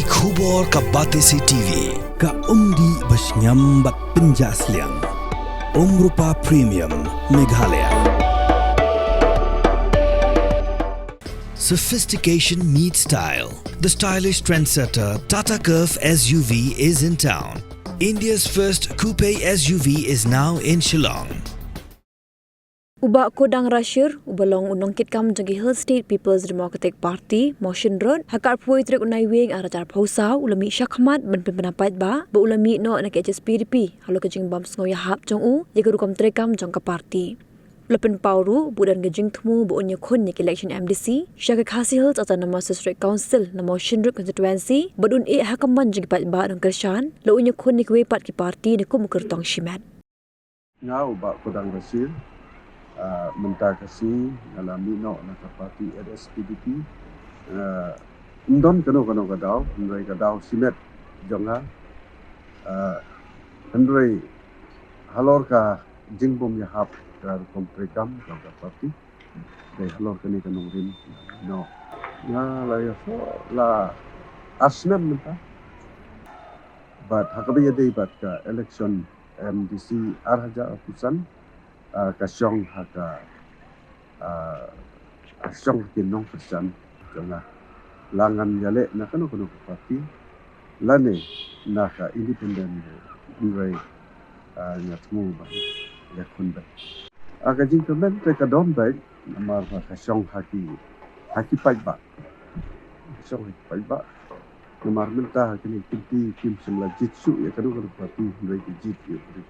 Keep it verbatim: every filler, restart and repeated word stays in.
Khubor ka Batesi T V, ka umdih ba shngiam bad pynjah sliang. Umrupa Premium, Meghalaya. Sophistication meets style. The stylish trendsetter Tata Curvv S U V is in town. India's first coupe S U V is now in Shillong. U Bah Kodang Rashir, uba long u nongkitkam jong ki Hill State People's Democratic Party, Mawshynrut, ha ka arphew tarik u Naiwieng arhajar arphew saw, u la mih shakhmat ban pynbna paidbah, bad u la mih noh na ka H S P D P, halor ka jingbym sngewïahap jong u ïa ka rukom treikam jong ka party. U la pynpaw ruh ba u don ka jingthmu ba un ïakhun ïa ka election M D C sha ka Khasi Hills Autonomous District Council na Mawshynrut constituency, bad un ïeh ha ka mon jong ki paidbah nongkyrshan, lada un ïakhun ïa kiwei pat ki party ne kum u kyrtong shimet. Nga u Bah Kodang Rashir, ah, mynta ka sngi nga la mih noh na ka party H S P D P. Ah, ym don kano kano ka daw, hynrei ka daw shimet jong nga. Ah, hynrei halor ka jingbym ïahap ka rukom treikam jong ka party, dei halor kane ka nongrim. Nga la ïasoh la ar snem mynta. Bad ha kaba ïadei bad ka election M D C arhajar arphew san, ah, ka shong ha ka, ah, ka shong ha ki nongkyrshan jong nga. La ngan ïaleh na kano kano ka party lane na ka independent, hynrei, ah, nga thmu ban ïakhun beit. Ah, ka jingkyrmen te ka don beit namar ba ka shong ha ki, ha ki paidbah. Ka shong ha ki paidbah. Namar mynta ha kine ki kynti kim shym la jied shuh ïa kano kano ka party, hynrei ki jied ïa u briew.